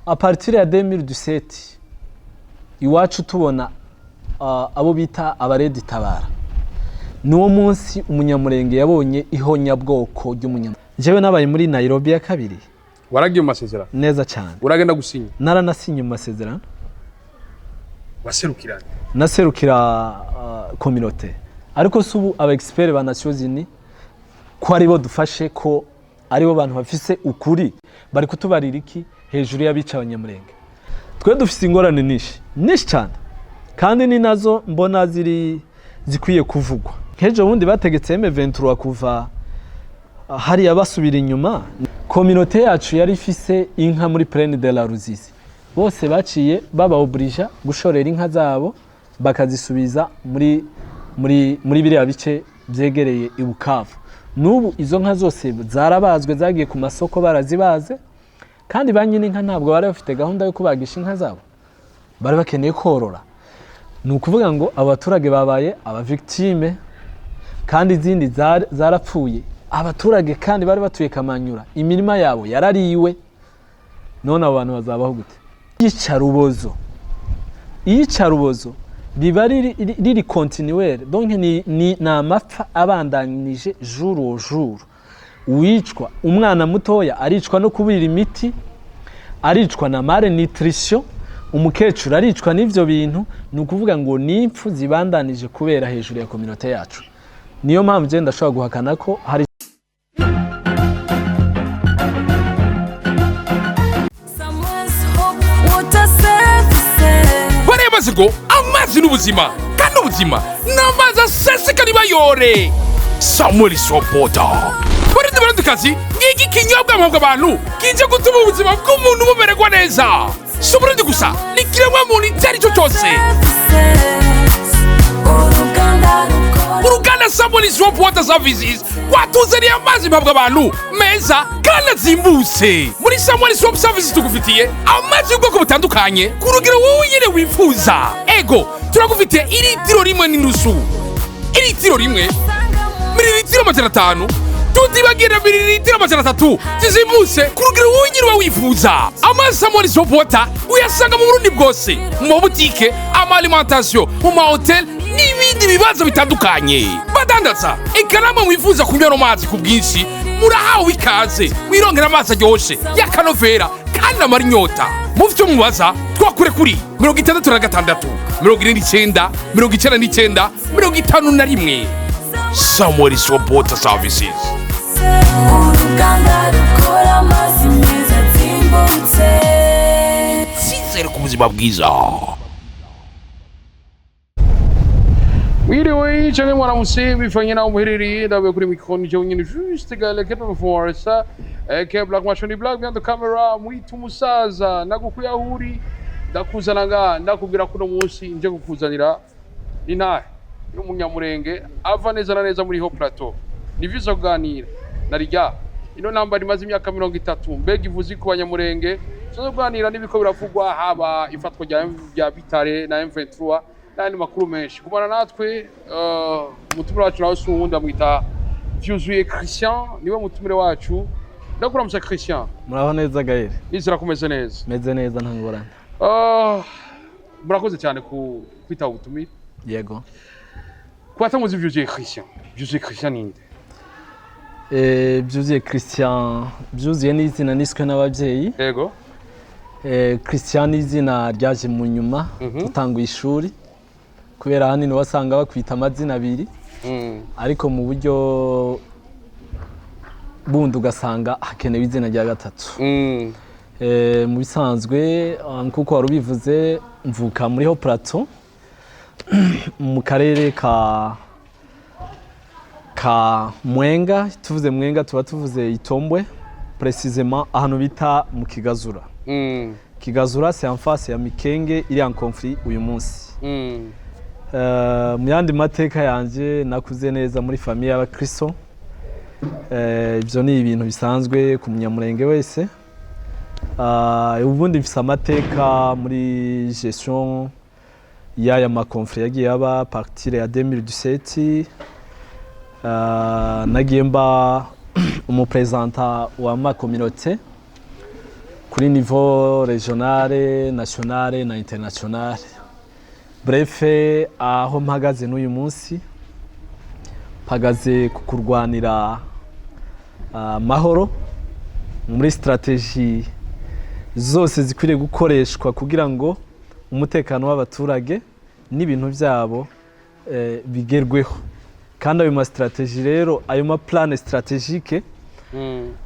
À partir ya 2017 iwacu tubona abo bita aba RED Tabara, niwo munsi Umunyamurenge yabonye ihonyabwoko ry'Umunyamurenge. Jewe nabaye muri Nairobi ya kabiri. Waragiye mu masezerano? Neza cyane. Uragenda gusinya? Naranasinye mu masezerano. Waserukiranye? Naserukira communauté. Ariko si ubu aba expert ba Nations Unies ko aribo dufashe ko aribo bantu bafise ukuri, bari kutubarira iki hejuru y'abica Abanyamurenge? Twe dufise ingorane nyinshi nyinshi cyane, kandi ni nazo mbona ziri zikwiye kuvugwa. Nk'ejo bundi bategetse M23 kuva hariya basubira inyuma. Communauté yacu yari ifise inka muri Plaine de la Ruzizi, bose baciye baba oblija gushorera inka zabo bakazisubiza muri biriya bice byegereye i Bukavu. N'ubu izo nka zose zarabazwe, zagiye ku masoko barazibaze, kandi ba nyine inka ntabwo bari bafite gahunda yo kubagisha inka zabo, bari bakeneye korora. Ni ukuvuga ngo abo baturage babaye aba victime, kandi izindi zarapfuye. Abaturage kandi bari batuye Kamanyura, imirima yabo yarariwe. None abo bantu bazabaho gute? Iyicarubozo, iyicarubozo riba riri continuel, donc ni amapfa abandanije jour au jour. Uwicwa umwana mutoya aricwa no kubira imiti, aricwa na malnutrition, umukecuru aricwa n'ivyo bintu. Ni ukuvuga ngo ni impfu zibandanije kubera hejuru ya communauté yacu. Niyo mpamvu je ndashobora guhakana ko hari Someone's hope, water services. Bariya ngo amazi n'ubuzima, kandi ubuzima ni amazi aseseka nibayore. Samuel Sopota, Barundi, Barundikazi, ngiki kinyobwa mpabwa abantu kije gutuma ubuzima bw'umuntu bumererwa neza. Si Uburundi gusa, ni kiremwa muntu icyo ari cyo cyose. Services. Uruganda rukora Uruganda Samuel Swap Water Services rwatuzaniye amazi mpabwa abantu meza kandi azimbutse. Muri Samuel Swap Services tugufitiye amazi y'ubwoko butandukanye ku rugero wowe nyine wifuza. Ego, turagufitiye iritiro 1.5, iritiro 1, mililitiro 500, tutibagira mililitiro 300 zizimbutse ku rugero wowe nyine uba wifuza. Amazi Samuel Swap Water uyasanga mu Burundi bwose, mu mabutike, ama alimentation, mu mahoteli n'ibindi bibanza bitandukanye badandaza. Eka namwe mwifuza kunywa ano mazi ku bwinshi, murahawe ikaze. Wirongera amazi aryoshe y'akanovera kandi amara inyota. Mufite mubaza, twakure kuri 66 49 99 51. Samuel Swap Water Services. Uruganda rukora amazi meza azimbutse. Cyizere ku buzima bwiza. Mwiriwe canke mwaramutse bivanye naho muherereye. Ndabaye kuri micro ni jewe nyene juste gale kepe force ke Black Machine, Black behind the camera. Mwita umusaza nagukuye aho uri, ndakuzana nga ndakubwira ko uno munsi nje kukuzanira intahe y'Umunyamurenge ava neza na neza muri Haut Plateau. Ni vyiza kuganira narirya ino ntambara imaze imyaka 30, mbega ivuze ku Banyamurenge? Tuza kuganira n'ibiko biravugwa, haba ifatwa rya Bitare na M23 n'ayandi makuru menshi. Kumana natwe umutumire wacu nawe si uwundi, amwita Vyuzuye Christian, niwe mutumire wacu. Ndakuramutsa Christian. Muraho neza Gaël. Nizera kumeze neza. Meze neza, nta ngorane. Murakoze cyane ku kwitaba ubutumire. Yego. Ku batamuzi Vyuzuye Christian, Vyuzuye Christian ninde? Byuzuye Christian, Byuzuye ni izina niswe n'ababyeyi. Christian ni izina ryaje mu nyuma dutanguye ishuri, kubera ahanini wasanga bakwita amazina abiri, ariko mu buryo bundi ugasanga hakenewe izina rya gatatu. Mu bisanzwe, nkuko wari ubivuze, mvuka muri Haut Plateau, mu karere ka Mwenga. Tuvuze Mwenga tuba tuvuze Itombwe, précisément ahantu bita mu Kigazura. Kigazura, c'est en face ya Mikenge iri en conflit uyu munsi. Mu yandi mateka yanje, nakuze neza muri famille y'abakristo. Ibyo ni ibintu bisanzwe ku Munyamurenge wese. Ubundi mfise amateka muri gestion y'aya ma conflits yagiye aba partir ya 2017. Nagiye mba umu représentant wa ma communauté ku Kuri niveau régionale, nationale na internationale. Bref, aho mpagaze n'uyu munsi, mpagaze ku kurwanira amahoro muri stratégie zose zikwiriye gukoreshwa kugira ngo umutekano w'abaturage n'ibintu byabo bigerweho. Kandi ayo ma stratégie rero, ayo ma plan stratégique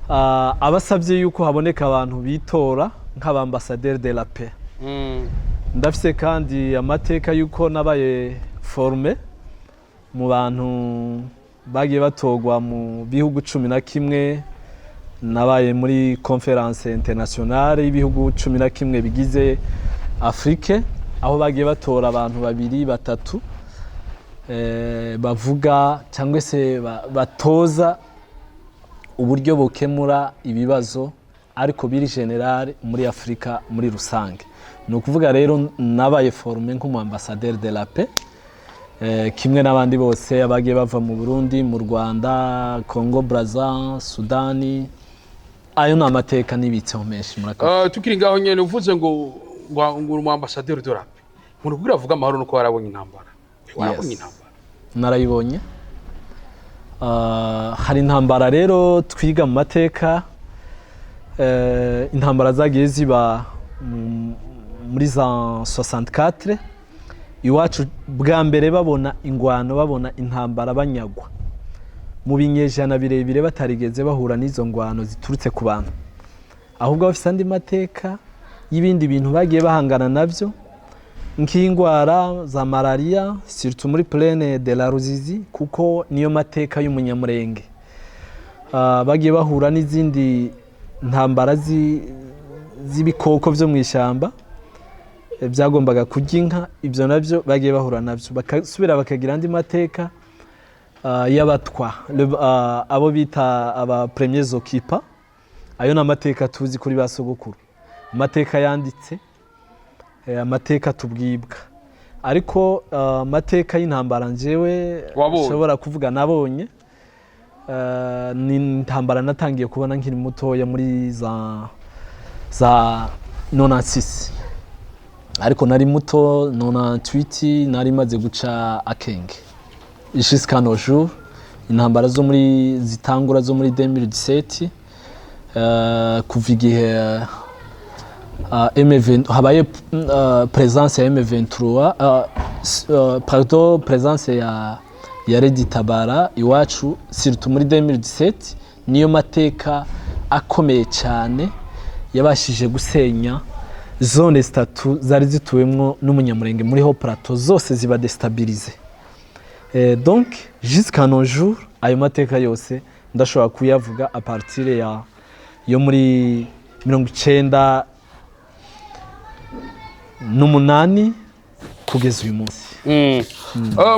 aba asabye yuko haboneka abantu bitora nk'aba ambassadeur de la paix. Ndafise kandi amateka yuko nabaye formé mu bantu bagiye batorwa mu bihugu 11. Nabaye muri conférence internationale y'ibihugu 11 bigize Afrique, aho bagiye batora abantu babiri, batatu, bavuga cyangwa se batoza uburyo bukemura ibibazo, ariko biri général muri Afurika muri rusange. Ni ukuvuga rero nabaye formé nk'umu ambassadeur de la paix, kimwe n'abandi bose abagiye bava mu Burundi, mu Rwanda, Congo Brazza, Sudani. Ayo ni amateka nibitseho menshi. Murakoze. Tukiri ngaho nyene, uvuze ngo uri umu ambassadeur de la paix, umuntu kugira avuga amahoro nuko warabonye intambara. Warabonye Yes. intambara? Narayibonye. Hari intambara rero twiga mu mateka, intambara zagiye ziba muri za 64 iwacu. Bwa mbere babona ingwano, babona intambara, banyagwa mu binyejana birebire batarigeze bahura n'izo ngwano ziturutse ku bantu, ahubwo bafise andi mateka y'ibindi bintu bagiye bahangana nabyo, nk'indwara za malariya, surtout muri plaine de la Ruzizi, kuko niyo mateka y'umunyamurenge. Bagiye bahura n'izindi ntambara z'ibikoko byo mu ishyamba, byagombaga kurya inka. Ibyo nabyo bagiye bahura nabyo, bakasubira bakagira andi mateka y'abatwa, abo bita aba premiers occupants. Ayo ni amateka tuzi kuri ba sogokuru, amateka yanditse, amateka tubwibwa. Ariko amateka y'intambara njyewe Wabonye? nshobora kuvuga nabonye, ni intambara natangiye kubona nkiri mutoya muri za 96, ariko nari muto. 98 nari maze guca akenge. Jusqu'à nos jours, intambara zo muri zitangura zo muri 2017, kuva igihe M20 habaye, présence ya M23, pardon, présence ya Red Tabara iwacu, surtout muri 2017, niyo mateka akomeye cyane yabashije gusenya zone zitatu zari zituwemwo n'umunyamurenge muri haut plateau, zose ziba déstabilisées. Donc jusqu'à nos jours, ayo mateka yose ndashobora kuyavuga à partir ya yo muri 98 kugeza uyu munsi.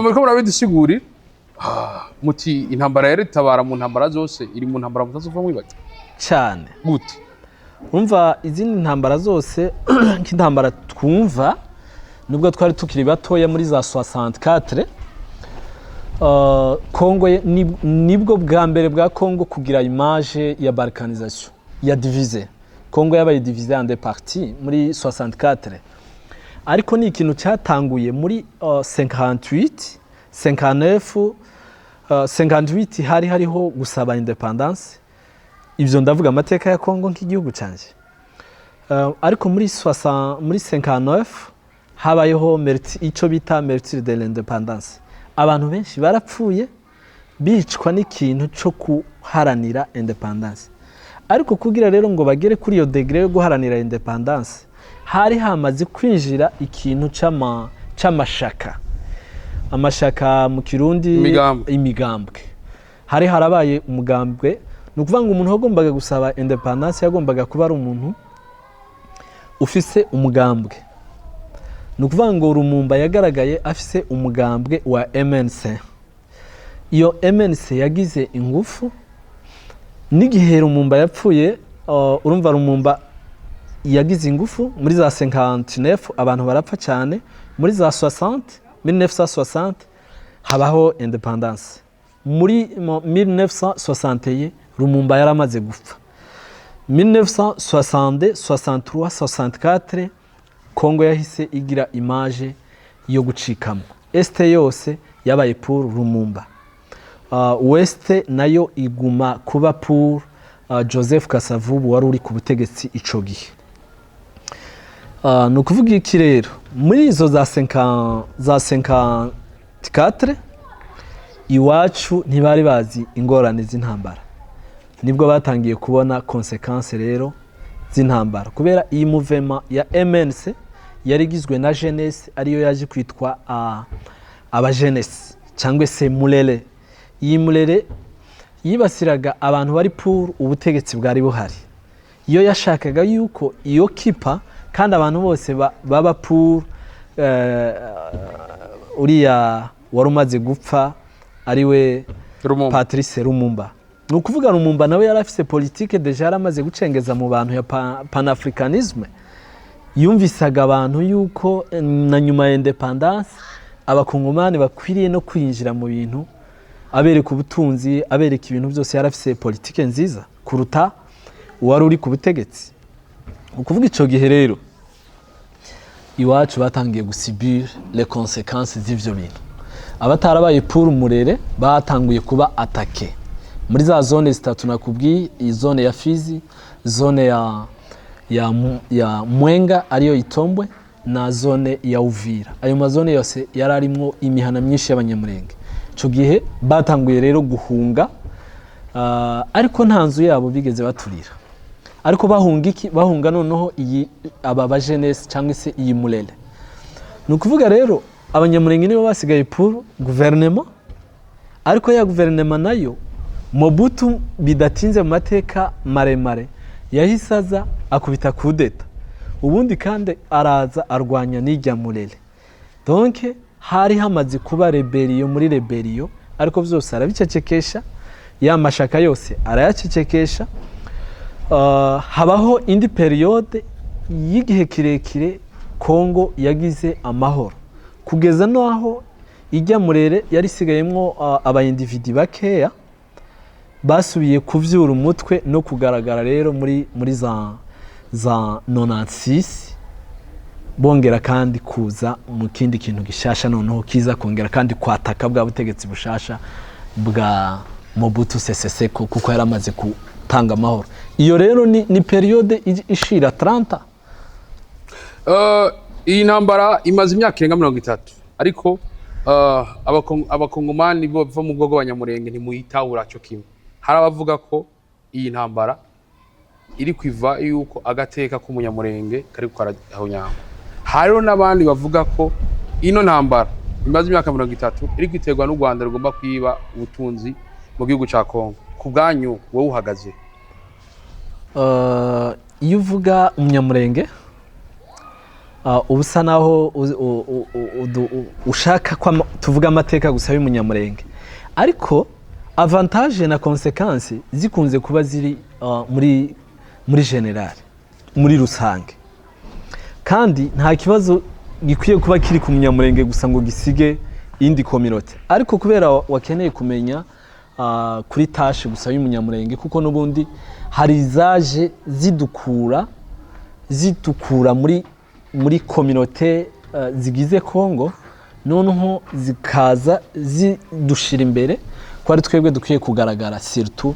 Muriko murabidusigurira. Muti intambara ya Tabara mu ntambara zose iri mu ntambara mutazova mwibaza. Cyane. Gute? Urumva, izindi ntambara zose, nk'intambara twumva nubwo twari tukiri batoya muri za 64, Congo nibwo bwa mbere bwa Congo kugira image ya balkanisation ya divisé. Congo yabaye divisé en deux parties muri 64, ariko ni ikintu cyatanguye muri 58, 59. 58 hari hariho gusaba indépendance. Ibyo ndavuga amateka ya Congo nk'igihugu cyanjye. Ariko muri 60, muri 59 habayeho icyo bita martyrs de l'indépendance. Abantu benshi barapfuye bicwa n'ikintu cyo guharanira indépendance. Ariko kugira rero ngo bagere kuri iyo degré yo guharanira indépendance, hari hamaze kwinjira ikintu c'amashaka, amashaka mu Kirundi. Imigambwe. Imigambwe. Hari harabaye umugambwe. Ni ukuvuga ngo umuntu wagombaga gusaba indépendance yagombaga kuba ari umuntu ufise umugambwe. Ni ukuvuga ngo Lumumba yagaragaye afise umugambwe wa MNC. Iyo MNC yagize ingufu n'igihe Lumumba yapfuye. Urumva, Lumumba yagize ingufu muri za 59, abantu barapfa cyane. Muri za 60, 1960 habaho indépendance. Muri 1961 Lumumba yaramaze gupfa. 1962, 63, 64, Kongo yahise igira image yo gucikamo. Est yose yabaye pour Lumumba, Ouest nayo iguma kuba pour Joseph Kasavubu wari uri ku butegetsi ico gihe. Ni ukuvuga iki rero? Muri izo za 50, za 54, iwacu ntibari bazi ingorane z'intambara. Nibwo batangiye kubona conséquences rero z'intambara, kubera iyi mouvement ya MNC yari igizwe na jeunesse, ariyo yaje kwitwa abajenesi cyangwa se Mulele. Iyi Mulele yibasiraga abantu bari pour ubutegetsi bwari buhari. Iyo yashakaga yuko iyo kipa kandi abantu bose baba pour uriya wari umaze gupfa, ariwe Lumumba. Patrice Lumumba. Ni ukuvuga Lumumba nawe yari afise politike déjà, yari amaze gucengeza mu bantu ya panafricanisme. Yumvisaga abantu yuko na nyuma ya indépendance abakongomani bakwiriye no kwinjira mu bintu, abereka ubutunzi, abereka ibintu byose. Yari afise politike nziza kuruta uwari uri ku butegetsi. Ukuvuga ico gihe rero iwacu batangiye gusubir les conséquences z'ivyo bintu. Abatarabaye pour Murere batanguye kuba attaqués muri za zone zitatu nakubwiye: iyi zone ya Fizi, zone ya Mwenga ariyo Itombwe, na zone ya Uvira. Ayo mazone yose yari arimwo imihana myinshi y'abanyamurenge. Ico gihe batanguye rero guhunga, ariko nta nzu yabo bigeze baturira. Ariko bahunga iki? Bahunga noneho iyi aba bajenesi cyangwa se iyi Murere. Ni ukuvuga rero abanyamurenge nibo basigaye pour guverinema, ariko ya guverinema nayo, Mobutu, bidatinze mu mateka maremare, yahise aza akubita kudeta ubundi, kandi araza arwanya n'ijya Murere. Donc hari hamaze kuba rébellion muri rébellion, ariko byose arabicecekesha, ya mashaka yose arayacecekesha. Habaho indi période y'igihe kirekire Kongo yagize amahoro, kugeza n'aho ijya Murere yari isigayemwo aba individus bakeya basubiye kuvyura umutwe no kugaragara rero muri za 96, bongera kandi kuza mu kindi kintu gishasha, noneho kiza kongera kandi kwataka bwa butegetsi bushasha bwa Mobutu Sese Seko, kuko yari amaze gutanga amahoro. Iyo rero ni période ishira 30. Iyi ntambara imaze imyaka irenga 30, ariko abakongomani bo bava mu bwoko bw'abanyamurenge ntimuyitahura cyo kimwe. Hari abavuga ko iyi ntambara iri kwiva yuko agateka k'umunyamurenge kari karahonyangwa. Hariho n'abandi bavuga ko ino ntambara imaze imyaka 30 iri kwiterwa n'u Rwanda rugomba kwiba ubutunzi mu gihugu ca Kongo. Ku bwanyu, wowe uhagaze? Iyo uvuga umunyamurenge, uba usa naho ushaka ko tuvuga amateka gusa y'umunyamurenge, ariko avantage na conséquence zikunze kuba ziri muri général, muri rusange, kandi nta kibazo gikwiye kuba kiri ku munyamurenge gusa ngo gisige indi communauté. Ariko kubera wakeneye kumenya kuri tâche gusa y'umunyamurenge, kuko n'ubundi hari izaje zidukura muri communauté zigize Congo, noneho zikaza zidushira imbere ko ari twebwe dukwiye kugaragara surtout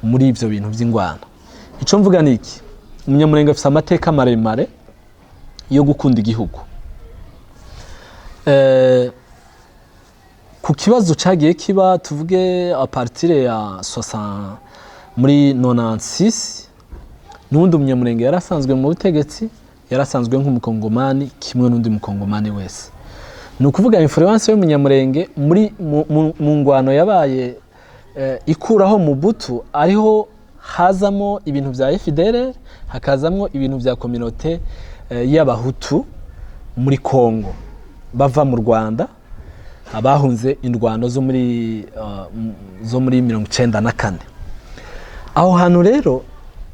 muri ibyo bintu by'ingwano. Icyo mvuga ni iki: umunyamurenge afite amateka maremare yo gukunda igihugu. Ku kibazo cyagiye kiba, tuvuge à partir ya 60, muri 96, n'ubundi umunyamurenge yari asanzwe mu butegetsi, yari asanzwe nk'umukongomani kimwe n'undi mukongomani wese. Ni ukuvuga influence y'umunyamurenge muri mu ngwano yabaye ikuraho Mobutu, ariho hazamo ibintu bya FDLR, hakazamo ibintu bya communauté y'abahutu muri Congo bava mu Rwanda, abahunze indwano zo muri 94. Aho hantu rero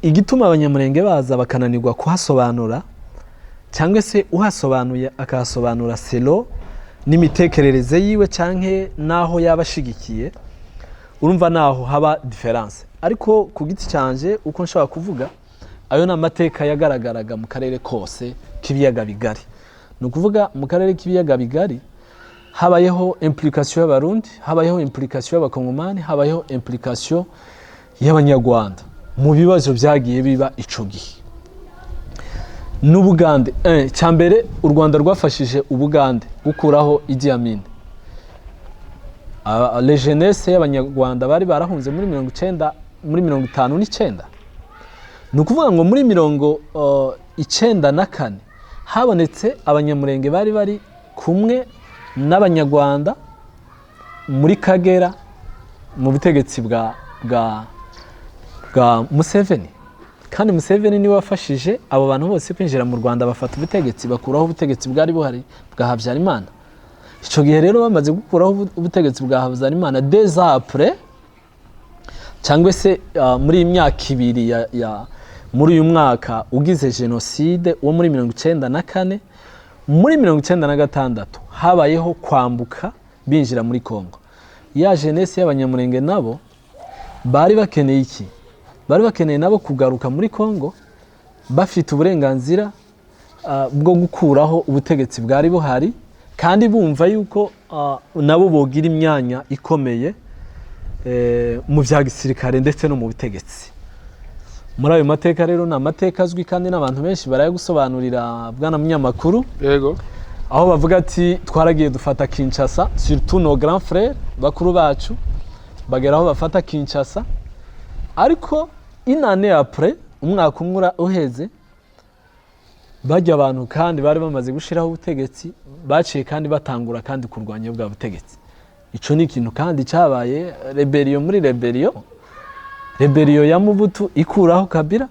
igituma abanyamurenge baza bakananirwa kuhasobanura, cyangwa se uhasobanuye akahasobanura selon n'imitekerereze yiwe cyangwa n'aho yaba ashigikiye, urumva naho haba différence. Ariko ku giti cyanje, uko nshobora kuvuga Ayo ni amateka yagaragaraga mu karere kose k'ibiyaga bigari. Ni ukuvuga, mu karere k'ibiyaga bigari habayeho implication y'Abarundi, habayeho implication y'Abakongomani, habayeho implication y'Abanyarwanda mu bibazo byagiye biba ico gihe n'Ubugande. Cya mbere, u Rwanda rwafashije Ubugande gukuraho Idi Amin. Les jeunesse y'Abanyarwanda bari barahunze muri 90, muri 59. Ni ukuvuga ngo muri 94 habonetse Abanyamurenge bari bari kumwe n'Abanyarwanda muri Kagera mu butegetsi bwa Museveni. Kandi Museveni niwe wafashije abo bantu bose kwinjira mu Rwanda, bafata ubutegetsi, bakuraho ubutegetsi bwari buhari bwa Habyarimana. Icyo gihe rero bamaze gukuraho ubutegetsi bwa Habyarimana, 2 ans après, cyangwa se muri iyi myaka 2 ya muri uyu mwaka ugize jenoside wo muri 94, muri 96 habayeho kwambuka binjira muri Congo. Ya jeunesse y'Abanyamurenge nabo bari bakeneye iki? Bari bakeneye nabo kugaruka muri Congo bafite uburenganzira bwo gukuraho ubutegetsi bwari buhari, kandi bumva yuko nabo bogira imyanya ikomeye mu bya gisirikare ndetse no mu butegetsi. Muri ayo mateka rero, ni amateka azwi kandi n'abantu benshi barayagusobanurira, bwana munyamakuru, aho bavuga ati twaragiye dufata Kinshasa, surtout nos grands frères, bakuru bacu bagera aho bafata Kinshasa. Ariko une année après, umwaka umwe uheze, bajya abantu kandi bari bamaze gushiraho ubutegetsi, baciye kandi batangura kandi kurwanya bwa butegetsi. Ico ni ikintu kandi cyabaye rébellion muri rébellion, rébellion ya Mobutu ikuraho Kabila,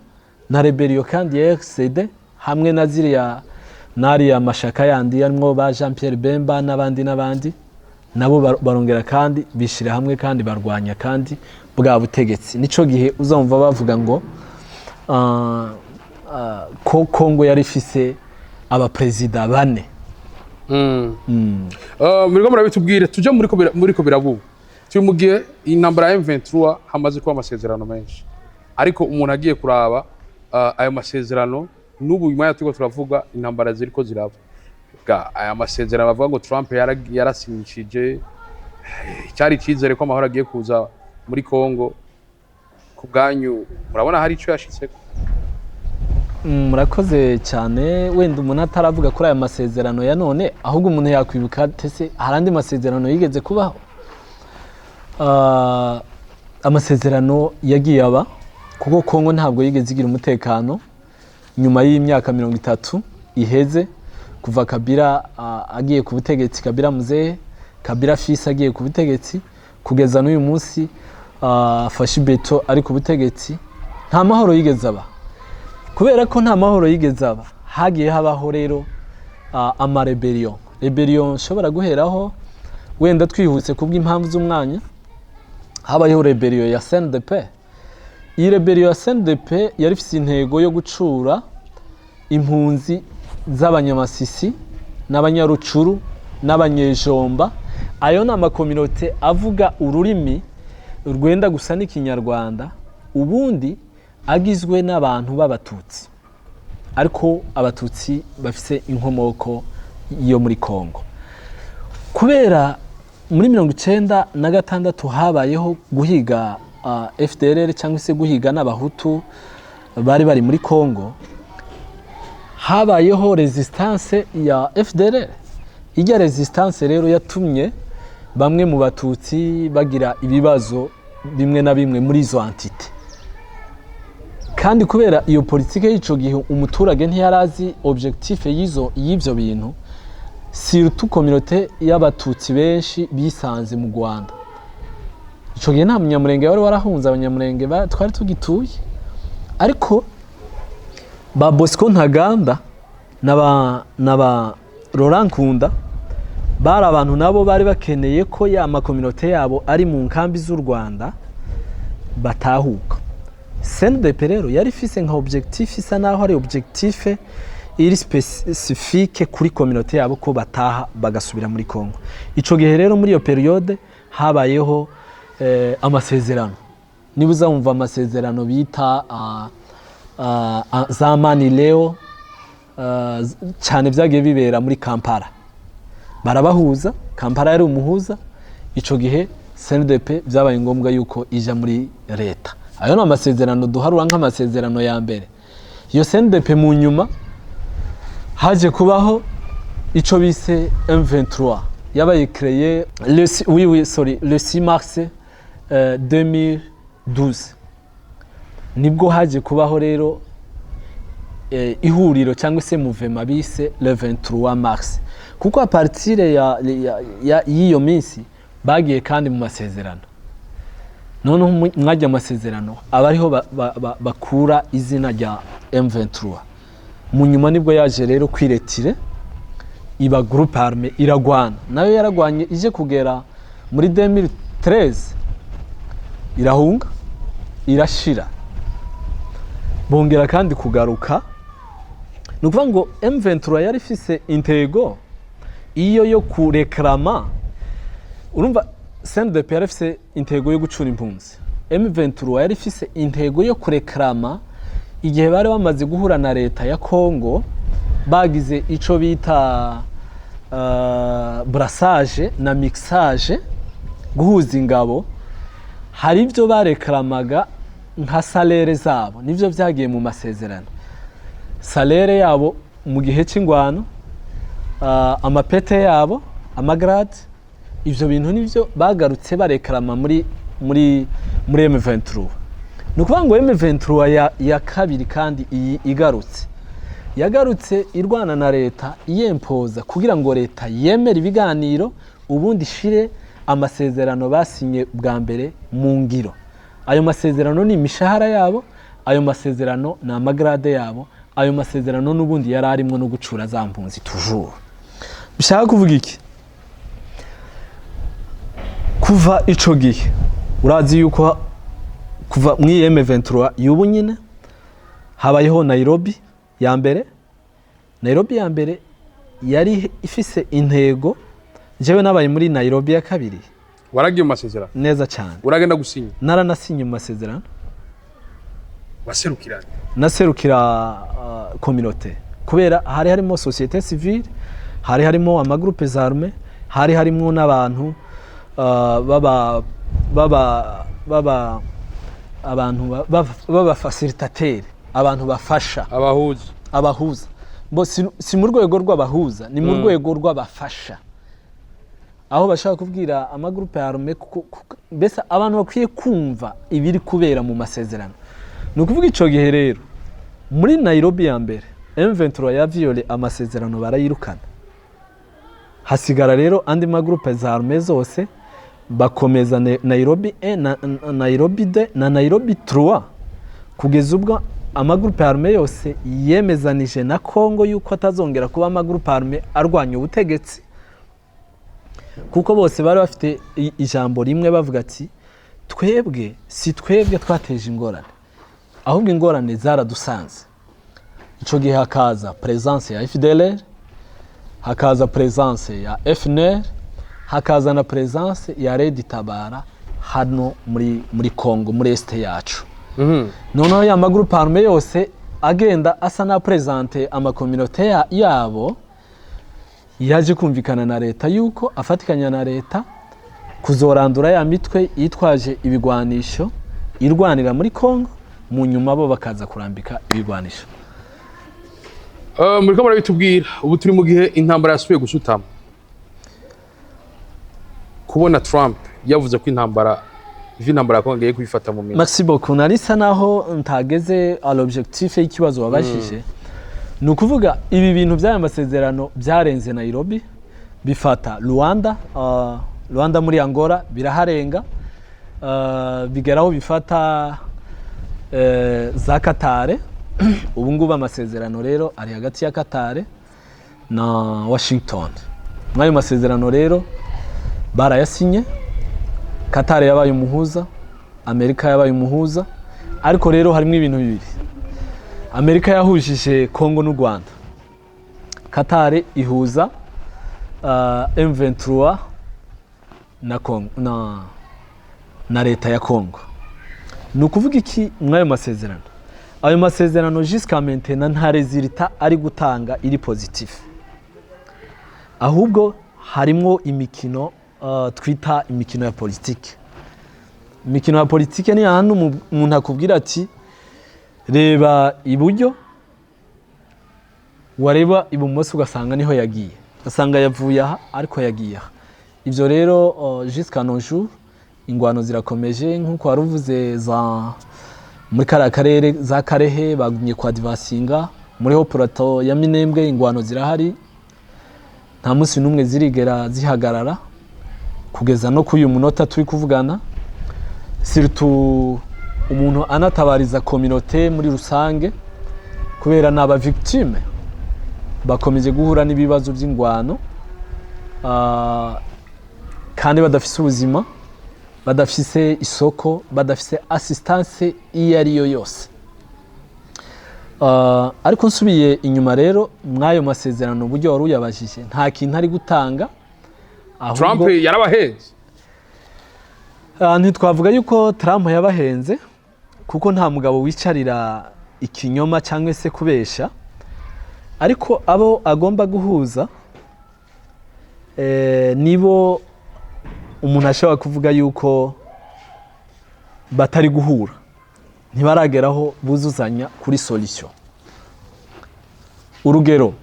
na rébellion kandi ya RCD hamwe na ziriya n'ariya mashaka yandi yarimwo ba Jean Pierre Bemba n'abandi n'abandi, nabo barongera kandi bishira hamwe kandi barwanya kandi bwa butegetsi. Nico gihe uzumva bavuga ngo ko Kongo yari ifise abaperezida bane. Muriko murabitubwire, tuje muriko birabuba. Turi mu gihe intambara ya M23, hamaze kuba amasezerano menshi, ariko umuntu agiye kuraba ayo masezerano n'ubu nyuma turiko turavuga intambara ziriko ziraba. Aya masezerano bavuga ngo Trump yarasinyishije, cyari icyizere ko amahoro agiye kuza muri Congo. Ku bwanyu murabona hari ico yashitseko? Murakoze cyane. Wenda umuntu ataravuga kuri aya masezerano ya none, ahubwo umuntu yakwibuka tese hari andi masezerano yigeze kubaho. Amasezerano yagiye aba, kuko Kongo ntabwo yigeze igira umutekano nyuma y'imyaka 30 iheze kuva Kabila agiye ku butegetsi, Kabila muzehe, Kabila fils agiye ku butegetsi, kugeza n'uyu munsi Fatshi Béton ari ku butegetsi, nta mahoro yigeze aba. Kubera ko nta mahoro yigeze aba, hagiye habaho rero ama rébellion. Rébellion nshobora guheraho wenda twihuse kubw'impamvu z'umwanya, habayeho rébellion ya CNDP. Iyi rébellion ya CNDP yari ifite intego yo gucura impunzi z'Abanyamasisi n'Abanyarucuru n'Abanyejomba. Ayo ni ama communauté avuga ururimi rwenda gusa n'Ikinyarwanda, ubundi agizwe n'abantu b'Abatutsi, ariko Abatutsi bafise inkomoko yo muri Kongo. Kubera muri 96 habayeho guhiga FDLR cyangwa se guhiga n'Abahutu bari bari muri Kongo, habayeho résistance ya FDLR. Ijya résistance rero yatumye bamwe mu Batutsi bagira ibibazo bimwe na bimwe muri izo entité. Kandi kubera iyo politike y'ico gihe, umuturage ntiyarazi objectif y'ivyo bintu, surtout communauté y'Abatutsi benshi bisanze mu Rwanda. Ico gihe nta Munyamurenge wari warahunze, Abanyamurenge twari tugituye, ariko ba Bosco Ntaganda na ba Laurent Nkunda bari abantu nabo bari bakeneye ko ya ma communauté yabo ari mu nkambi z'u Rwanda batahuka. CNDP rero yari ifise nka objectif isa naho ari objectif iri spécifique kuri communauté yabo, ko bataha bagasubira muri Congo. Ico gihe rero, muri iyo période, habayeho amasezerano. Niba uzamva amasezerano bita Za Amani Leo, cyane byagiye bibera muri Kampala, barabahuza. Kampala yari umuhuza ico gihe. CNDP byabaye ngombwa yuko ija muri leta. Ayo ni amasezerano duharura nk'amasezerano ya mbere. Iyo CNDP, mu nyuma haje kubaho ico bise M23, yabaye créé oui, oui, sorry, le 6 mars 2012. Nibwo haje kubaho rero ihuriro cyangwa se mouvement bise le 23 mars, kuko à partir ya y'iyo minsi bagiye kandi mu masezerano. Noneho mwajya amasezerano aba ariho bakura izina rya M23. Mu nyuma nibwo yaje rero kwiretire, iba groupe armé, iragwana. Nayo yaragwanye, ije kugera muri 2013 irahunga, irashira, bongera kandi kugaruka. Ni ukuvuga ngo M23 yari ifise intego iyo yo kurekrama. Urumva, CNDP yari ifise intego yo gucura impunzi, M23 yari ifise intego yo kurekrama. Igihe bari bamaze guhura na leta ya Congo, bagize ico bita brassage na mixage, guhuza ingabo, hari ibyo barekramaga nka salaire zabo. Nivyo vyagiye mu masezerano: salaire yabo mu gihe c'ingwano, amapete yabo, ama grade. Ivyo bintu nivyo bagarutse barekrama muri M23. Ni ukuvuga ngo M23 ya kabiri kandi iyi igarutse, yagarutse irwana na leta, iyempoza kugira ngo leta yemere ibiganiro, ubundi ishire amasezerano basinye bwa mbere mu ngiro. Ayo masezerano ni imishahara yabo, ayo masezerano ni ama grade yabo, ayo masezerano n'ubundi yari arimwo no gucura za mpunzi toujours. Bishaka kuvuga iki? Kuva ico gihe, urazi yuko kuva mu M23 y'ubu nyine habayeho Nairobi ya mbere. Nairobi ya mbere yari ifise intego. Jewe nabaye muri Nairobi ya kabiri. Waragiye mu masezerano? Neza cyane. Uragenda gusinya? Naranasinye mu masezerano. Waserukiranye? Naserukira communauté, kubera hari harimo société civile, hari harimo ama groupes armés, hari harimo n'abantu baba abantu baba facilitateur, abantu bafasha. Abahuza. Abahuza. Bo si mu rwego rw'abahuza, ni mu rwego rw'abafasha, aho bashaka kubwira ama groupe armé, mbese abantu bakwiye kumva ibiri kubera mu masezerano. Ni ukuvuga ico gihe rero muri Nairobi ya mbere, M23 ya violé amasezerano, barayirukana. Hasigara rero andi ma groupe za armé zose, bakomeza Nairobi 1 na Nairobi 2 na Nairobi 3, kugeza ubwo ama groupe armé yose yemezanije na Congo yuko atazongera kuba ama groupe armé arwanya ubutegetsi, kuko bose bari bafite ijambo rimwe, bavuga ati: "Twebwe si twebwe twateje ingorane, ahubwo ingorane zaradusanze." Ico gihe hakaza présence ya FDLR, hakaza présence ya FNL, hakaza na présence ya Red Tabara hano muri Congo, muri Est yacu. Noneho ya ma groupe armé yose agenda asa na présente ama communauté yabo, yaje kumvikana na leta yuko afatikanya na leta kuzorandura ya mitwe yitwaje ibigwanisho irwanira muri Congo. Mu nyuma bo bakaza kurambika ibigwanisho. Muriko murabitubwira, ubu turi mu gihe intambara yasubiye gusutama. Kubona Trump yavuze ko intambara ivi intambara ya Kongo agiye kuyifata mu minwe. Merci beaucoup. Narisa naho ntageze à l'objectif y'ikibazo wabajije. Ni ukuvuga ibi bintu by'aya masezerano byarenze Nairobi, bifata Rwanda, Rwanda muri Angola biraharenga, bigeraho bifata za Katare. Ubu ngubu amasezerano rero ari hagati ya Katare na Washington. Muri ayo masezerano rero barayasinye, Katare yabaye umuhuza, Amerika yabaye umuhuza. Ariko rero harimo ibintu bibiri: Amerika yahujije Congo n'u Rwanda, Katare ihuza M23 na Congo, na leta ya Congo. Ni ukuvuga iki muri ayo masezerano? Ayo masezerano jusqu'à maintenant nta résultat ari gutanga iri positif, ahubwo harimwo imikino twita imikino ya politike. Imikino ya politike ni ahantu umuntu akubwira ati: "Reba iburyo", wareba ibumoso ugasanga niho yagiye, ugasanga yavuye aha ariko yagiye aha. Ibyo rero jusqu'à nos jours ingwano zirakomeje, nk'uko wari uvuze, za muri kariya karere za Karehe bagumye kwa divasinga, muri haut plateau ya Minembwe ingwano zirahari, nta munsi n'umwe zirigera zihagarara kugeza no kuri uyu munota turi kuvugana. Surtout umuntu anatabariza communauté muri rusange, kubera ni aba victime bakomeje guhura n'ibibazo by'ingwano, kandi badafise ubuzima, badafise isoko, badafise assistance iyo ari yo yose. Ariko nsubiye inyuma rero, mw'ayo masezerano, uburyo wari uyabajije, nta kintu ari gutanga ahubwo. Trump yarabahenze. Ntitwavuga yuko Trump yabahenze, kuko nta mugabo wicarira ikinyoma cyangwa se kubesha, ariko abo agomba guhuza nibo umuntu ashobora kuvuga yuko batari guhura, ntibarageraho buzuzanya kuri solution. Urugero,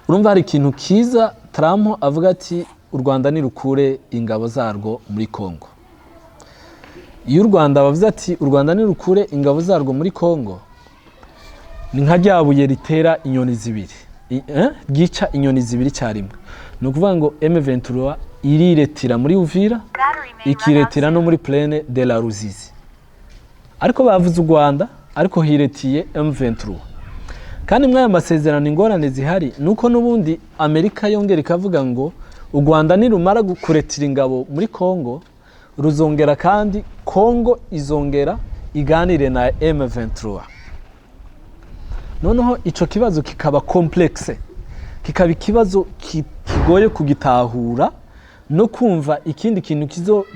urumva hari ikintu kiza Trump avuga ati: "U Rwanda nirukure ingabo zarwo muri Congo." Iyo u Rwanda bavuze ati: "U Rwanda nirukure ingabo zarwo muri Congo", ni nka rya buye ritera inyoni zibiri, ryica inyoni zibiri icyarimwe. Ni ukuvuga ngo M23 iriretira muri Uvira, ikiretira no muri Plaine de la Ruzizi. Ariko bavuze u Rwanda, ariko hiretiye M23. Kandi muri aya masezerano ingorane zihari ni uko n'ubundi Amerika yongera ikavuga ngo u Rwanda nirumara kuretira ingabo muri Congo, ruzongera kandi Congo izongera iganire na M23. Noneho ico kibazo kikaba complexe, kikaba ikibazo kigoye kugitahura no kumva. Ikindi kintu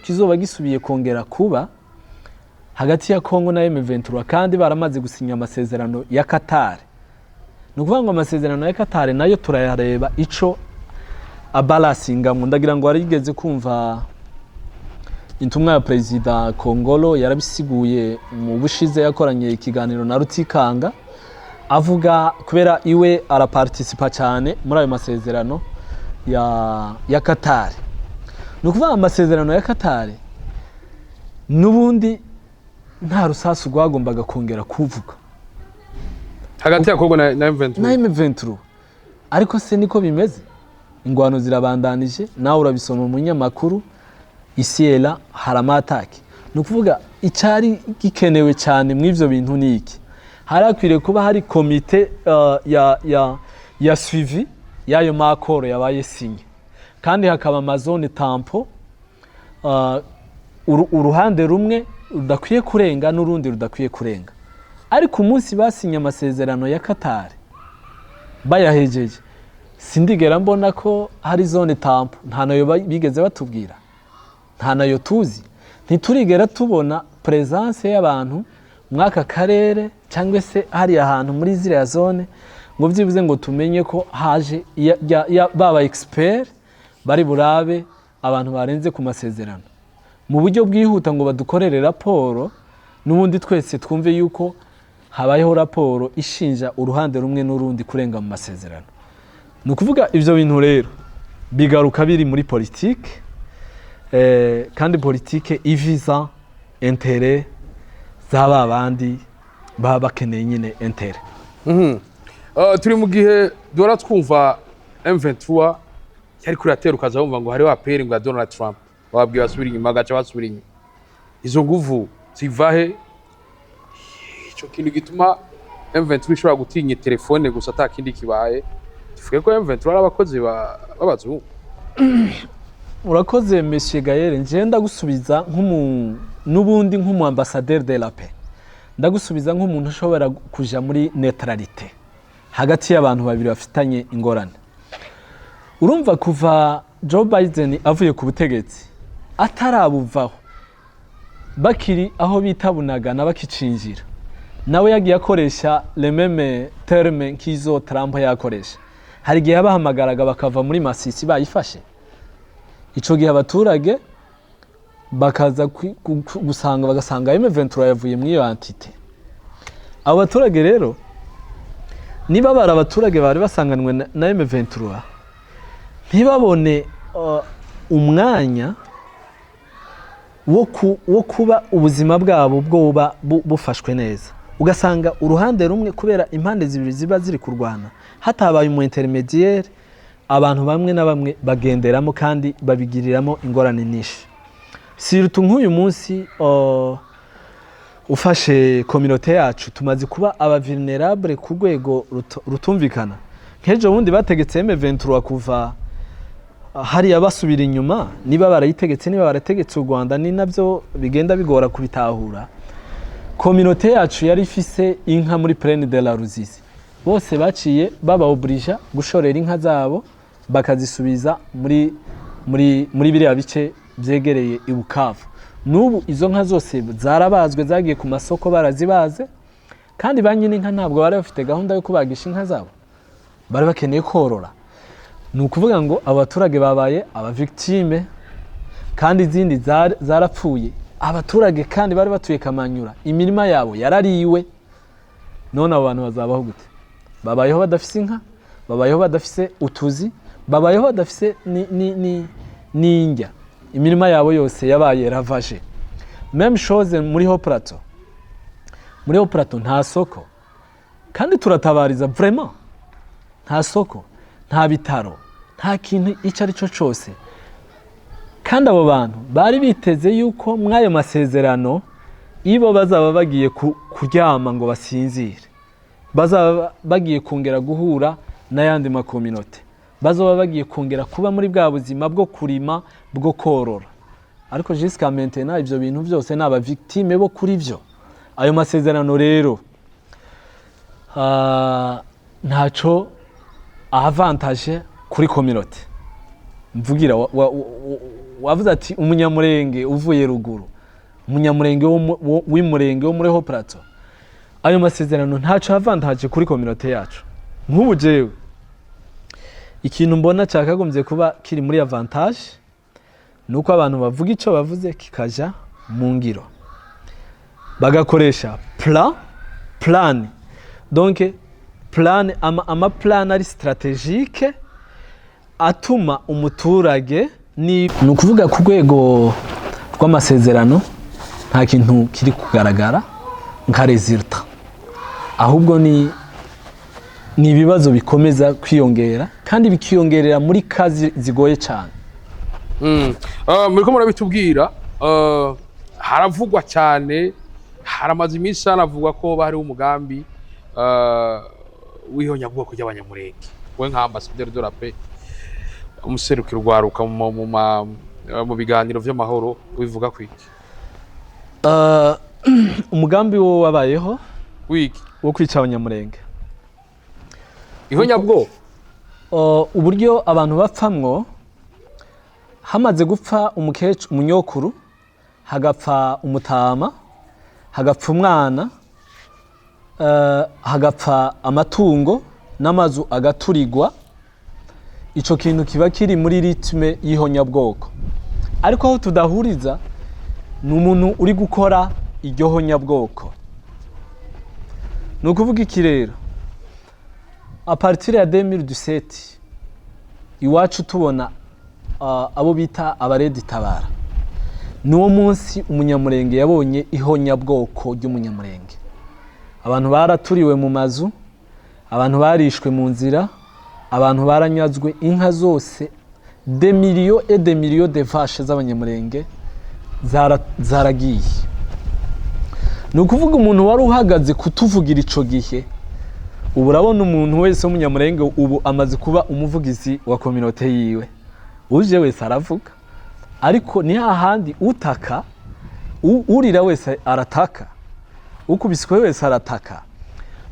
kizoba gisubiye kongera kuba hagati ya Congo na M23, kandi baramaze gusinya amasezerano ya Qatar. Ni ukuvuga ngo amasezerano ya Qatar nayo turayareba ico abalasingamwo. Ndagira ngo warigeze kumva intumwa ya Perezida Kongolo yarabisiguye mu bushize, yakoranye ikiganiro na Rutikanga, avuga kubera iwe araparticipa cyane muri ayo masezerano ya Qatar. Ni ukuvuga amasezerano ya Qatar n'ubundi nta rusasu rwagombaga kongera kuvuga hagati ya Kongo na M23. Na M23. Ariko se niko bimeze? Ingwano zirabandanije, nawe urabisoma mu nyamakuru isiela hari ama attaques. Ni ukuvuga icyari gikenewe cyane mu ivyo bintu ni iki? Hari hakwiriye kuba hari komite ya suivi y'ayo ma accords yabaye signé, kandi hakaba ama zones tampons, uruhande rumwe rudakwiye kurenga n'urundi rudakwiye kurenga. Ariko umunsi basinye amasezerano ya Qatar bayahejeje, sindigera mbona ko hari zone tampon, nta nayo bigeze batubwira, nta nayo tuzi. Ntiturigera tubona présence y'abantu mw'aka karere cyangwa se hariya hantu muri ziriya zone, ngo byibuze ngo tumenye ko haje baba expert bari burabe abantu barenze ku masezerano mu buryo bwihuta, ngo badukorere raporo, n'ubundi twese twumve yuko habayeho raporo ishinja uruhande rumwe n'urundi kurenga mu masezerano. Ni ukuvuga ibyo bintu rero bigaruka biri muri politike, kandi politike iviza intérêts za ba bandi baba bakeneye nyine intérêt. Turi mu gihe duhora twumva M23 yari kuri atera, ukaza wumva ngo hariho appel ngo ya Donald Trump, bababwiye basubira inyuma, agaca basubira inyuma. Izo nguvu ziva he? Ico kintu gituma M23 ishobora gutinya telefone gusa ata kindi kibaye, tuvuge ko M23 ari abakozi b'abazungu? Urakoze, Monsieur Gaël. Nje ndagusubiza nk'umu n'ubundi nk'umu ambassadeur de la paix, ndagusubiza nk'umuntu ushobora kuja muri neutralité hagati y'abantu babiri bafitanye ingorane. Urumva, kuva Joe Biden avuye ku butegetsi, atarabuvaho, bakiri aho bita Bunagana, bakicinjira Nawe yagiye akoresha les mêmes termes nk'izo Trump yakoresha. Hari igihe yabahamagaraga bakava muri Masisi bayifashe. Ico gihe abaturage bakaza gusanga, bagasanga M23 yavuye muri iyo entité. Abo baturage rero, niba bari abaturage bari basanganwe na M23, ntibabone umwanya wo kuba ubuzima bwabo bwoba bufashwe neza, ugasanga uruhande rumwe, kubera impande zibiri ziba ziri kurwana, hatabaye umu intermédiaire, abantu bamwe na bamwe bagenderamo kandi babigiriramo ingorane nyinshi, surtout nk'uyu munsi ufashe communauté yacu, tumaze kuba aba vulnérable ku rwego rutumvikana. Nk'ejo bundi bategetse M23 kuva hariya basubira inyuma. Niba barayitegetse, niba barategetse u Rwanda, ni nabyo bigenda bigora kubitahura. Communauté yacu yari ifise inka muri Plaine de la Ruzizi, bose baciye baba oblija gushorera inka zabo, bakazisubiza muri biriya bice byegereye i Bukavu. N'ubu izo nka zose zarabazwe, zagiye ku masoko barazibaze, kandi ba nyine inka ntabwo bari bafite gahunda yo kubagisha inka zabo, bari bakeneye korora. Ni ukuvuga ngo abo baturage babaye aba victime, kandi izindi zarapfuye. Abaturage kandi bari batuye Kamanyura, imirima yabo yarariwe. None abo bantu bazabaho gute? Babayeho badafise inka, babayeho badafise utuzi, babayeho badafise n'indya. Imirima yabo yose yabaye ravagée. Même chose muri Hauts Plateaux. Muri Hauts Plateaux nta soko, kandi turatabariza vraiment. Nta soko, nta bitaro, nta kintu icyo ari cyo cyose. Kandi abo bantu bari biteze yuko mw'ayo masezerano ibo bazaba bagiye kuryama ngo basinzire, bazaba bagiye kongera guhura n'ayandi ma communautés, bazaba bagiye kongera kuba muri bwa buzima bwo kurima, bwo korora. Ariko jusqu'à maintenant ibyo bintu byose ni aba victime bo kuri byo. Ayo masezerano rero ntaco avantage kuri communauté. Mvugira wavuze ati umunyamurenge uvuye ruguru, umunyamurenge w'imurenge wo muri Hauts Plateaux, ayo masezerano ntaco avantage kuri communauté yacu. Nk'ubu jewe ikintu mbona cyakagombye kuba kiri muri avantage ni uko abantu bavuga icyo bavuze kikaja mu ngiro, bagakoresha plan, donc plan, ama plan ari stratégique atuma umuturage ni ukuvuga ku rwego rw'amasezerano nta kintu kiri kugaragara nka résultat, ahubwo ni ibibazo bikomeza kwiyongera, kandi bikiyongerera muri kazi zigoye cyane. Muriko murabitubwira, haravugwa cyane, haramaze iminsi hanavugwa ko hariho umugambi w'ihonyabwoko ry'Abanyamurenge. We nka ambassadeur de la paix, umuserukira urwaruka mu biganiro vy'amahoro, wivuga kwiki? Umugambi wo wabayeho. Wiki? Wo kwica Abanyamurenge. Ihonyabwoko. Uburyo abantu bapfamwo, hamaze gupfa umukecuru, umunyokuru, hagapfa umutama, hagapfa umwana, hagapfa amatungo n'amazu agaturirwa, ico kintu kiba kiri muri rythme y'ihonyabwoko. Ariko aho tudahuriza ni umuntu uri gukora iryo honyabwoko. Ni ukuvuga iki rero? À partir ya 2017 iwacu tubona abo bita aba RED-Tabara, niwo munsi umunyamurenge yabonye ihonyabwoko ry'umunyamurenge. Abantu baraturiwe mu mazu, abantu barishwe mu nzira, abantu baranyazwe inka zose, des millions et des millions de vaches z'Abanyamurenge zaragiye. Ni ukuvuga umuntu wari uhagaze kutuvugira ico gihe, ubu urabona umuntu wese w'umunyamurenge ubu amaze kuba umuvugizi wa communauté yiwe. Uje wese aravuga, ariko ni hahandi utaka, urira wese arataka, ukubiswe wese arataka.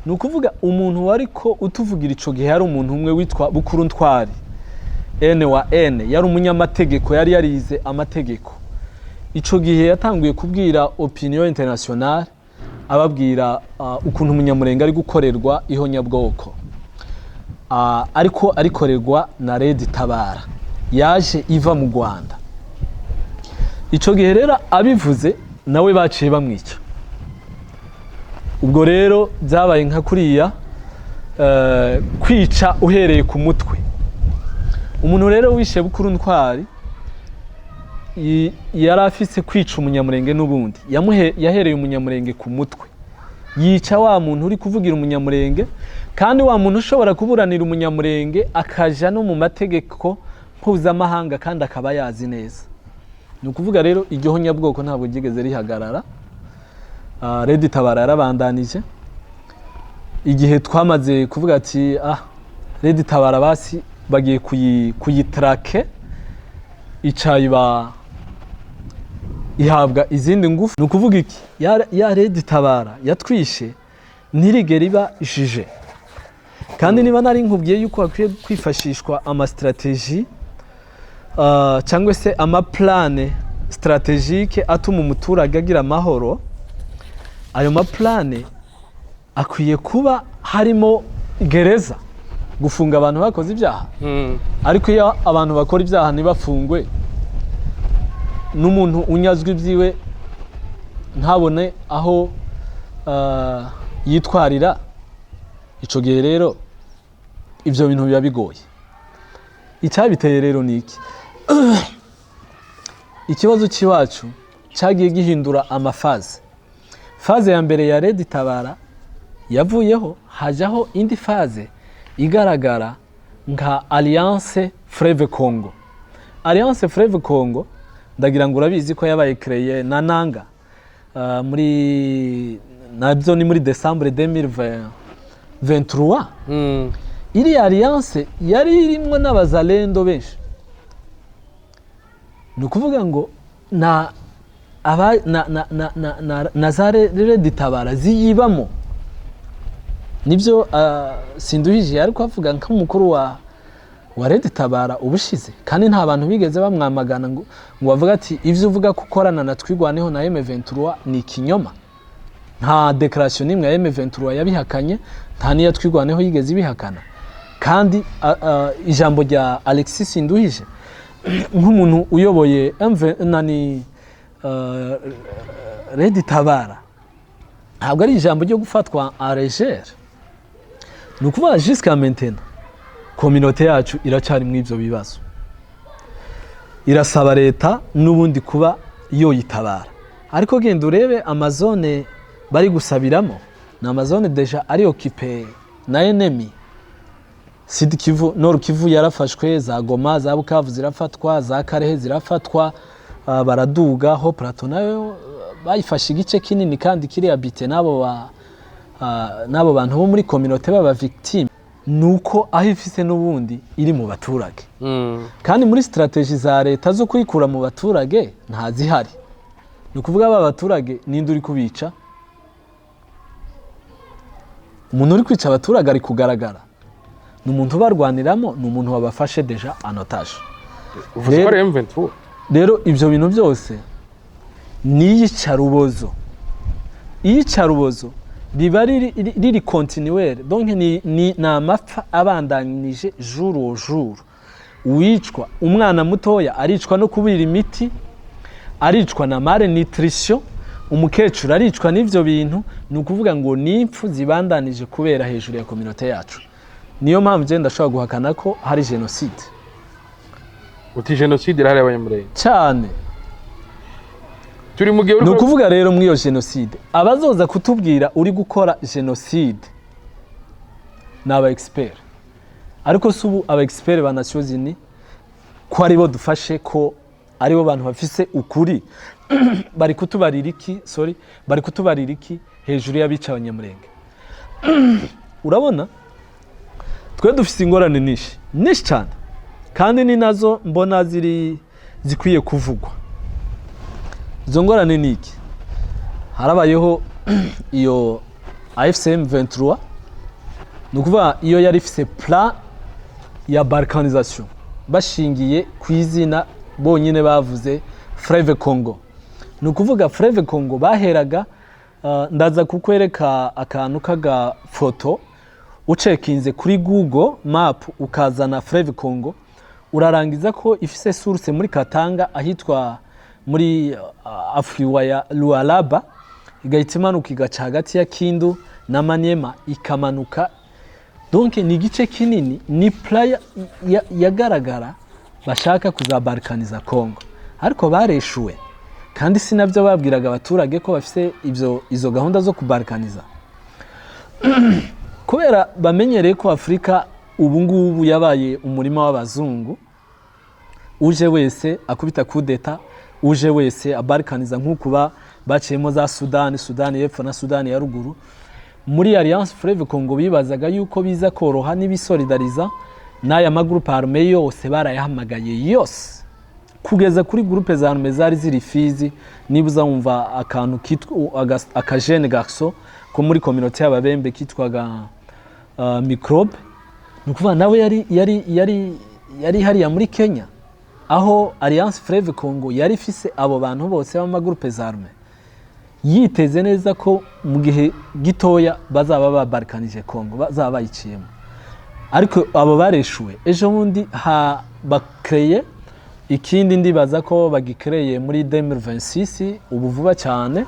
Ni ukuvuga umuntu wariko utuvugira ico gihe yari umuntu umwe witwa Bukuru Ntwari N wa N, yari umunyamategeko, yari yarize amategeko. Ico gihe yatanguye kubwira opinion internationale Ababwira ukuntu Umunyamurenge ari gukorerwa ihonyabwoko, ariko arikorerwa na Red Tabara yaje iva mu Rwanda. Ico gihe rero abivuze, nawe baciye bamwica. Ubwo rero byabaye nka kuriya kwica uhereye ku mutwe. Umuntu rero wishe Bukuru Ntwari yari afise kwica Umunyamurenge n'ubundi yahereye Umunyamurenge ku mutwe, yica wa muntu uri kuvugira Umunyamurenge, kandi wa muntu ushobora kuburanira Umunyamurenge, akaja no mu mategeko mpuzamahanga, kandi akaba yazi neza. Ni ukuvuga rero iryo honyabwoko ntabwo ryigeze rihagarara. Red Tabara yarabandanije. Igihe twamaze kuvuga ati: "Ah, Red Tabara basi bagiye kuyitrake," ica iba ihabwa izindi ngufu. Ni ukuvuga iki? Ya Red Tabara yatwishe ntirigera iba jije. Kandi niba nari nkubwiye yuko hakwiye kwifashishwa ama stratégies cyangwa se ama plans stratégiques atuma umuturage agira amahoro, ayo ma plans akwiye kuba harimo gereza, gufunga abantu bakoze ibyaha. Ariko iyo abantu bakora ibyaha ntibafungwe, n'umuntu unyazwe ibyiwe ntabone aho yitwarira, ico gihe rero ibyo bintu biba bigoye. Icyabiteye rero ni iki? Ikibazo cy'iwacu cyagiye gihindura ama phases. Phase ya mbere ya Red Tabara yavuyeho, hajyaho indi phase igaragara nka Alliance Fleuve Congo. Alliance Fleuve Congo, ndagira ngo urabizi ko yabaye créée na Nanga muri nabyo ni muri Décembre 2023. Iriya alliance yari irimwo n'Abazalendo benshi. Ni ukuvuga ngo na aba na za Red Tabara ziyibamo. Nibyo Sinduhije ariko avuga nk'umukuru wa Red Tabara ubushize, kandi nta bantu bigeze bamwamagana ngo bavuge ati: "Ivyo uvuga ko ukorana na Twigwaneho na M23 ni ikinyoma." Nta déclaration n'imwe ya M23 yabihakanye, nta n'iya Twigwaneho yigeze ibihakana. Kandi ijambo rya Alexis Sinduhije nk'umuntu uyoboye MV nani Red Tabara ntabwo ari ijambo ryo gufatwa à légère. Ni ukuvuga jusqu'à maintenant communauté yacu iracyari muri ibyo bibazo, irasaba leta n'ubundi kuba yoyitabara. Ariko genda urebe ama zones bari gusabiramo, ni ama zones déjà ari occupé na ennemi. Sud Kivu, Nord Kivu yarafashwe, za Goma, za Bukavu zirafatwa, za Karehe zirafatwa, baraduga ho Plateau nayo bayifashe igice kinini, kandi kiri habité n'abo bantu bo muri communauté baba victime. Nuko aho ifise n'ubundi iri mu baturage, kandi muri stratégies za leta zo kuyikura mu baturage ntazihari. Ni ukuvuga aba baturage ninde uri kubica? Umuntu uri kwica abaturage ari kugaragara, ni umuntu ubarwaniramo, ni umuntu wabafashe déjà en otage. Uvuze ko ari M23? Rero ibyo bintu byose ni iyicarubozo. Iyicarubozo riba riri continuel, donc ni amapfa abandanije jour au jour. Uwicwa umwana mutoya aricwa no kubira imiti, aricwa na malnutrition, umukecuru aricwa n'ivyo bintu. Ni ukuvuga ngo ni impfu zibandanije kubera hejuru ya communauté yacu. Niyo mpamvu je ndashobora guhakana ko hari génocide. Uti jenoside irahari y'Abanyamurenge? Cyane. Turi mu gihe Ni ukuvuga rero muri iyo jenoside, abazoza kutubwira uri gukora jenoside ni aba expert. Ariko si ubu aba expert ba Nations Unies, ko aribo dufashe ko aribo bantu bafise ukuri, bari kutubarira iki? Sorry, bari kutubarira iki hejuru y'abica Abanyamurenge? Urabona twe dufise ingorane nyinshi nyinshi cyane, kandi ni nazo mbona ziri zikwiye kuvugwa. Izo ngorane ni iki? Harabayeho iyo AFC M23, ni ukuvuga iyo yari ifise plan ya balkanisation bashingiye ku izina bonyine bavuze Fleuve Congo. Ni ukuvuga Fleuve Congo baheraga Ndaza kukwereka akantu k'agafoto. Ucekinze kuri Google Map ukazana Fleuve Congo, urarangiza ko ifise source muri Katanga, ahitwa muri affluent ya Lualaba, igahita imanuka igaca hagati ya Kindu na Maniema, ikamanuka. Donc ni igice kinini, ni plan yagaragara bashaka kuzabalkaniza Congo, ariko bareshuwe. Kandi si nabyo babwiraga abaturage ko bafise ibyo, izo gahunda zo kubalkaniza, kubera bamenyereye ko Afurika ubu ngubu yabaye umurima w'abazungu, uje wese akubita kudeta, uje wese abalkaniza, nk'uku baciyemo za Sudani, Sudani y'Epfo na Sudani ya Ruguru. Muri Alliance Fleuve Congo bibazaga yuko biza koroha n'ibisolidariza n'aya ma groupes armés yose. Barayahamagaye yose, kugeza kuri groupes za armées zari ziri Fizi. Niba uzumva akantu kitwa aka jeune garçon ko muri communauté y'Ababembe kitwaga Microbe, ni ukuvuga nawe yari hariya muri Kenya, aho Alliance Fleuve Congo yari ifise abo bantu bose b'ama groupes armés, yiteze neza ko mu gihe gitoya bazaba babarkanije Congo, bazaba bayiciyemo. Ariko abo bareshuwe. Ejo bundi ha bakreye ikindi, ndibaza ko bagikereye muri 2026, ubu vuba cyane,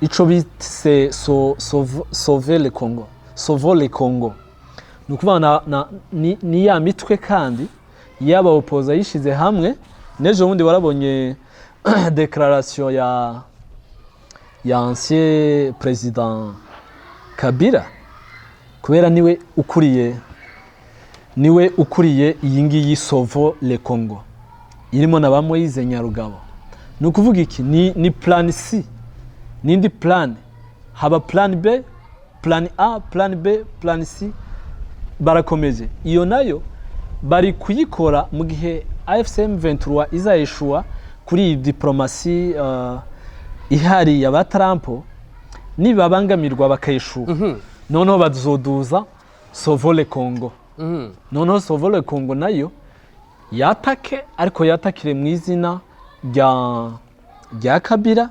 ico bise Sauve le Congo, Sauvons le Congo. Ni ukuvuga ni ya mitwe kandi y'aba opposants yishize hamwe. N'ejo bundi warabonye déclaration ya ancien président Kabila, kubera niwe ukuriye iyi ngiyi Sauvons le Congo, irimo na ba Moise Nyarugabo. Ni ukuvuga iki? Ni plan C, n'indi plan. Haba plan B, plan A, plan B, plan C. Barakomeje, iyo nayo bari kuyikora mu gihe AFC M23 izayeshuwa kuri iyi diplomatie ihari ya ba Trump. Nibabangamirwa bakayeshuwa, noneho bazoduza Sauvons le Congo. Noneho Sauvons le Congo nayo yatake, ariko yatakire mu izina rya Kabila,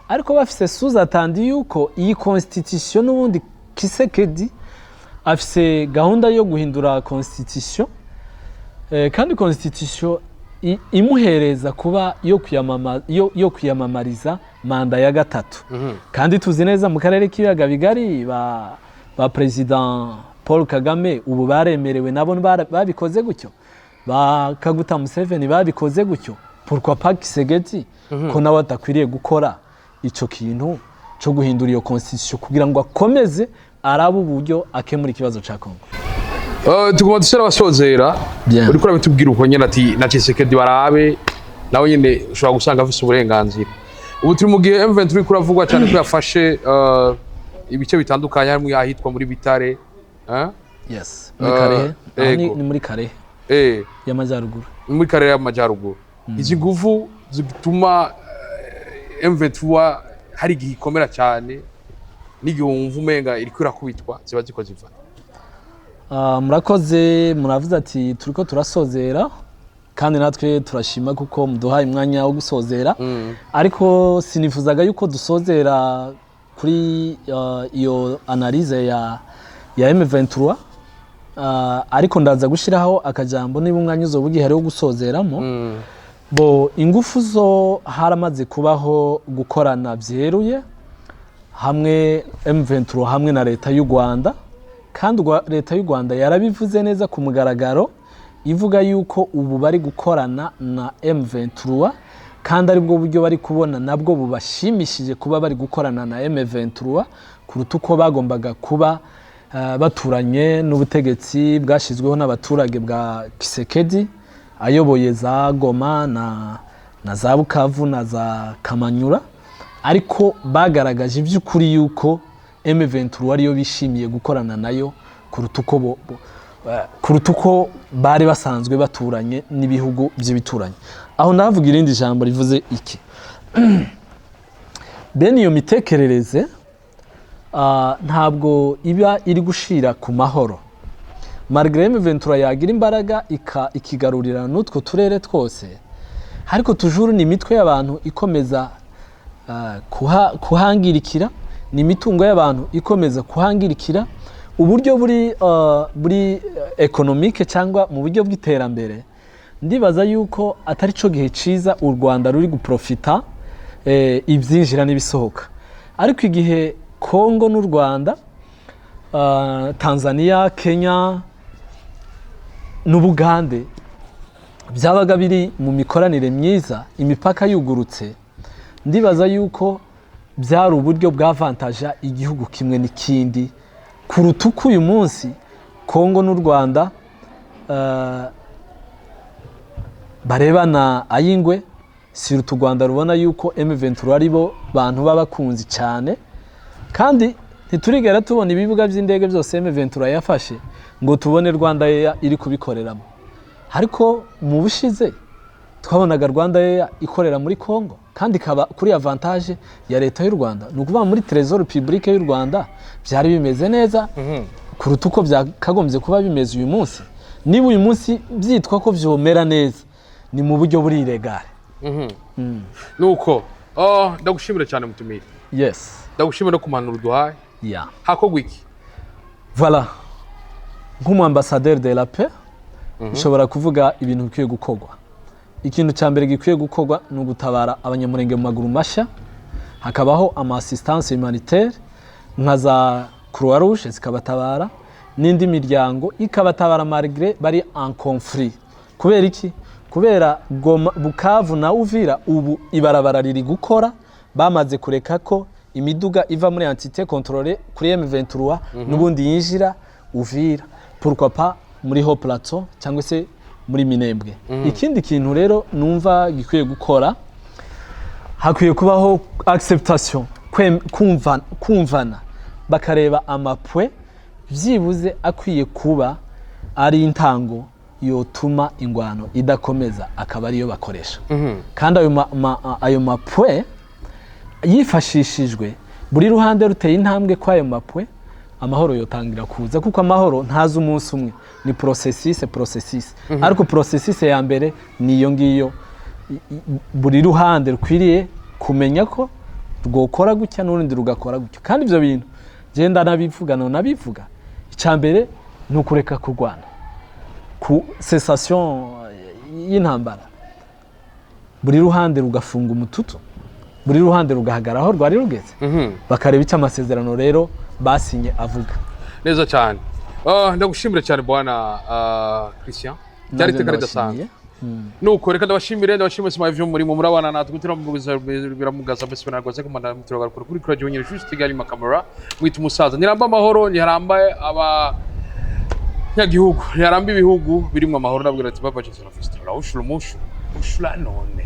ariko bafise sous-entendu yuko iyi constitution n'ubundi Tshisekedi afise gahunda yo guhindura constitution, kandi constitution imuhereza kuba yo kwiyamamariza manda ya gatatu. Kandi tuzi neza mu karere k'ibiyaga bigari ba President Paul Kagame ubu baremerewe, nabo babikoze gutyo, ba Kaguta Museveni babikoze gutyo. Pourquoi pas Tshisekedi, ko nawe adakwiriye gukora ico kintu co guhindura iyo constitution kugira ngo akomeze arabe uburyo akemura ikibazo ca Congo? Tuguma dusera abasozera. Bien. Uriko urabitubwira uko nyene, ati na Tshisekedi barabe nawe nyene ushobora gusanga afise uburenganzira. Ubu turi mu gihe M23 iriko uravugwa cyane ko yafashe ibice bitandukanye, harimo ahitwa muri Bitare, eh? Yes, muri Kalehe. Aho Ego. ni muri Kalehe y'Amajyaruguru. Muri Kalehe y'Amajyaruguru. Izi nguvu zituma M23 hari igihe ikomera cyane n'igihe wumva umenga iriko irakubitwa, ziba ziko ziva? Murakoze. muravuze ati turiko turasozera, kandi natwe turashima kuko muduhaye umwanya wo gusozera. Ariko sinifuzaga yuko dusozera kuri iyo analyse ya M23, ariko ndaza gushiraho akajambo niba umwanya uzoba ugihari wo gusozeramo. Bo ingufu zo haramaze kubaho gukorana byeruye hamwe M23 hamwe na leta y'u Rwanda, kandi leta y'u Rwanda yarabivuze neza ku mugaragaro, ivuga yuko ubu bari gukorana na M23, kandi aribwo buryo bari kubona nabwo bubashimishije kuba bari gukorana na M23 kuruta uko bagombaga kuba baturanye n'ubutegetsi bwashyizweho n'abaturage bwa Tshisekedi, ayoboye za Goma na za Bukavu na za Kamanyura. Ariko bagaragaje iby'ukuri yuko M23 ariyo bishimiye gukorana nayo kuruta uko bari basanzwe baturanye n'ibihugu by'ibituranyi. Aho ndavuga irindi jambo rivuze iki? Bene iyo mitekerereze ntabwo iba iri gushira ku mahoro. Malgré M23 yagira imbaraga ikigarurira n'utwo turere twose, ariko toujours ni imitwe y'abantu ikomeza kuhangirikira. Ni imitungo y'abantu ikomeza kuhangirikira. Uburyo buri économique cyangwa mu buryo bw'iterambere, ndibaza yuko atari cyo gihe ciza u Rwanda ruri guprofita ibyinjira n'ibisohoka. Ariko igihe Kongo n'u Rwanda, Tanzania, Kenya n'Ubugande byabaga biri mu mikoranire myiza, imipaka yugurutse, ndibaza yuko byari uburyo bwavantaja igihugu kimwe n'ikindi kuruta uko uyu munsi Kongo n'u Rwanda barebana ay'ingwe. Siruta u Rwanda rubona yuko M23 ari bo bantu b'abakunzi cyane, kandi ntiturigera tubona ibibuga by'indege byose M23 yafashe ngo tubone Rwanda Air iri kubikoreramo. Ariko mu bushize twabonaga Rwanda Air ikorera muri Congo, kandi ikaba kuri avantage ya leta y'u Rwanda. Ni ukuvuga muri trésor public y'u Rwanda byari bimeze neza kuruta uko byakagombye kuba bimeze uyu munsi. Niba uyu munsi byitwa ko vyomera neza, ni mu buryo buri illégale. Nuko, oh, ndagushimira cyane, mutumire. Ndagushimira no ku mpanuro uduhaye. Hakorwa iki? Voilà, nk'umu ambassadeur de la paix ushobora kuvuga ibintu bikwiye gukorwa. Ikintu cya mbere gikwiye gukorwa ni ugutabara Abanyamurenge mu maguru mashya, hakabaho ama assistance humanitaire nka za Croix Rouge zikabatabara n'indi miryango ikabatabara, malgré bari en conflit. Kubera iki? Kubera Goma, Bukavu na Uvira ubu ibarabara riri gukora, bamaze kureka ko imiduga iva muri entité contrôlée kuri M23 n'ubundi yinjira Uvira, pourquoi pas muri Haut Plateau cyangwa se muri Minembwe. Ikindi kintu rero numva gikwiye gukora, hakwiye kubaho acceptation, kumvana, bakareba amapwe byibuze akwiye kuba ari intango yotuma ingwano idakomeza, akaba ariyo bakoresha. Kandi ayo mapwe yifashishijwe, buri ruhande ruteye intambwe kw'ayo mapwe, amahoro yotangira kuza, kuko amahoro ntazi umunsi umwe, ni processus. Ariko processus ya mbere ni iyo ngiyo. Buri ruhande rukwiriye kumenya ko rwokora gutya n'urundi rugakora gutya. Kandi ibyo bintu genda nabivuga, nabivuga, icya mbere ni ukureka kurwana, ku cessation y'intambara, buri ruhande rugafunga umututu, buri ruhande rugahagarara aho rwari rugeze, bakareba icyo amasezerano rero basinye avuga. Neza cyane. Ah, ndagushimira cyane, bwana Christian, byari Nanjye iteka ridasanzwe. ndabashimiye. Nuko reka ndabashimire sima ivyo murimo murabana natwe turamugaza biramugaza mbese binarwaze ko manda muturagaruka kuri radio nyine juste gali makamera mwita umusaza. Niramba amahoro, ntiharambaye aba nyagihugu, ntiharamba ibihugu birimwo amahoro. Ndabwira ati baba, Jesus la festa la ushula umushu ushula none.